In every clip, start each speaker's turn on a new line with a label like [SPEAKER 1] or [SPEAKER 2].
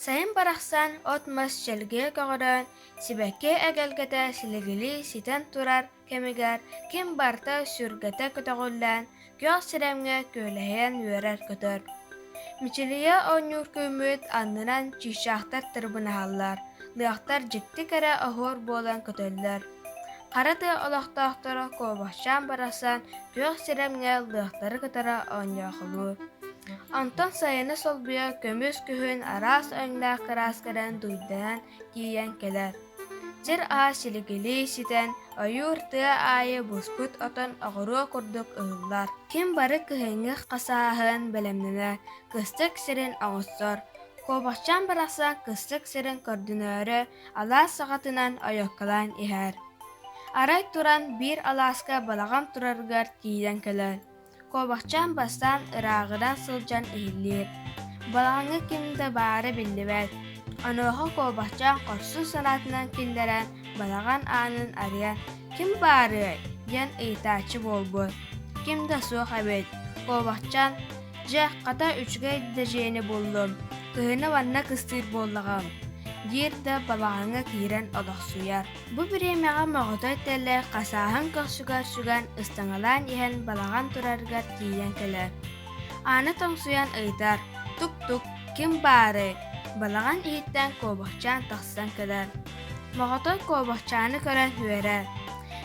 [SPEAKER 1] Сайын барахсан от-мас чэлгийэ көҕөрөн, сибэкки эгэлгэтэ силигилии ситэн турар кэмигэр ким барыта сүргэтэ көтөҕүллэн, күөх сирэмҥэ күөлэһийэн үөрэр-көтөр. Мичилийэ оонньуур күммүт аннынан чыычаахтар тырыбынаһаллар, лыахтар дьикти кэрэ оһуор буолан көтөллөр. Хара тыа олохтоохторо куобахчаан барахсан күөх сирэмҥэ лыахтары кытары оонньоохолуур. Онтон сайыны солбуйа көмүс күһүн араас өҥнөөх кыраасканан дуйданан тиийэн кэлэр. Сир аһа силигилии ситэн, ойуур тыа аайы буспут отон оҕуруо курдук ыһыллар. Ким бары кыһыҥҥы хасааһын бэлэмнэнэр, кыстык сирин оҥостор. Куобахчаан барахсан кыстык сирин көрдөнөөрү алаас саҕатынан ойуоккалаан иһэр. Арай туран биир алааска балаҕан турарыгар тиийэн кэлэр. Куобахчаан бастаан ырааҕынан сылдьан иһиллиир, балаҕаҥҥа ким да баара биллибэт. Онуоха куобахчаан хорсун санаатынан киллэрэн балаҕан аанын арыйан «Ким баарый?» диэн ыйытааччы буолбут. Ким да суох эбит. Куобахчаан «Дьэ, хата үчүгэй да дьиэни буллум, кыһыны манна кыстыыр буоллаҕым» диир да балаҕаҥҥа киирэн олохсуйар. Бу бириэмэҕэ моҕотой тэллэй хасааһын көхсүгэр сүгэн ыстаҥалаан иһэн балаҕан турарыгар тиийэн кэлэр. Ааны тоҥсуйан ыйытар: «Тук-тук, ким баарый?» Балаҕан иһиттэн куобахчаан тахсан кэлэр. Моҕотой куобахчааны көрөн үөрэр: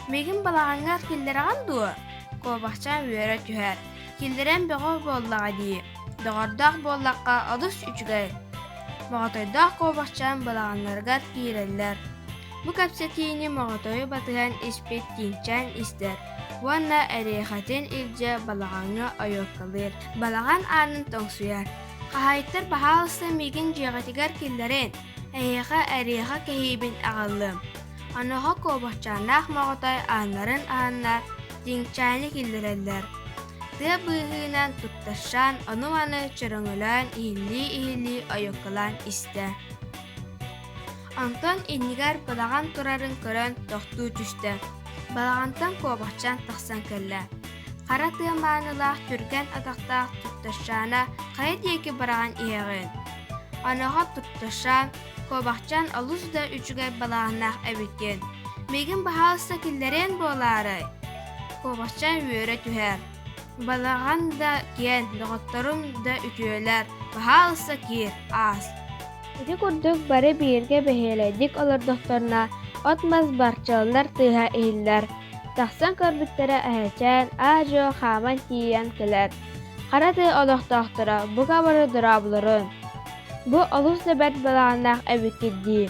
[SPEAKER 1] «Миигин балаҕаҥҥар киллэрэҕин дуо?» Куобахчаан үөрэ түһэр: «Киллэрэн бөҕө буоллаҕа дии, доҕордоох буоллахха олус үчүгэй». Моҕотойдоох куобахчаан балаҕаннарыгар киирэллэр. Бу кэпсэтиини моҕотойу батыһан испит тииҥчээн истэр уонна эриэхэтин илдьэ балаҕаҥҥа ойуоккалыыр. Балаҕан аанын тоҥсуйар: «Хаһаайыттар баһаалыста миигин дьиэҕитигэр киллэрин, эһиэхэ эриэхэ кэһиибин аҕаллым». Онуоха куобахчааннаах моҕотой ааннарын аһанна, тииҥчээни киллэрэллэр. Тыа быыһыынан туттарсаан ону-маны чөрөҥөлөөн иһиллии-иһиллии ойуоккалаан истэ. Онтон иннигэр балаҕан турарын көрөн тохтуу түстэ. Балаҕантан куобахчаан тахсан кэллэ. Хара тыа маанылаах түргэн атахтаах Тутташаана хайа диэки быраҕан иһэҕин? Онуоха Тутташаан куобахчаан олус да үчүгэй балаҕаннаах эбиккин. Миигин баһаалыста киллэриэн буолаарай? Куобахчаан үөрэ түһэр. Балаҕан да киэн, доҕотторум да үтүөлэр, баһаалыста киир, аас.
[SPEAKER 2] Ити курдук бары бииргэ бэһиэлэйдик олордохторуна, от-мас барчаланар тыаһа иһиллэр. Тахсан көрбүттэрэ эһэчээн аа-дьуо хааман тиийэн кэлэр. Хара тыа олохтоохторо бука бары дорооболорун. Бу олус да бэрт балаҕаннаах эбиккит дии.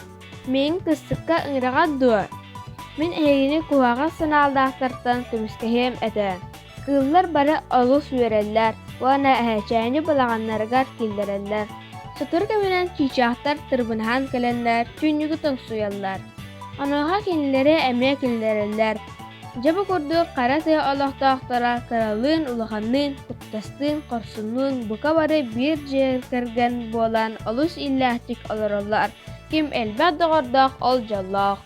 [SPEAKER 2] Миигин кыстыкка ыҥыраҕыт дуо? Мин эһигини куһаҕан санаалаахтартан көмүскэһиэм этэ. Кыыллар бары олус үөрэллэр уонна эһэчээни балаҕаннарыгар киллэрэллэр. Сотору кэминэн чыычаахтар тырыбынаһан кэлэннэр түүннүгү тоҥсуйаллар. Онуоха кинилэри эмиэ киллэрэллэр. Дьэ бу курдук хара тыа олохтоохторо кыралыын-улаханныын, куттастыын, хорсуннуун бука бары биир дьиэ кэргэн буолан олус иллээхтик олороллор. Ким элбэх доҕордоох ол дьоллоох.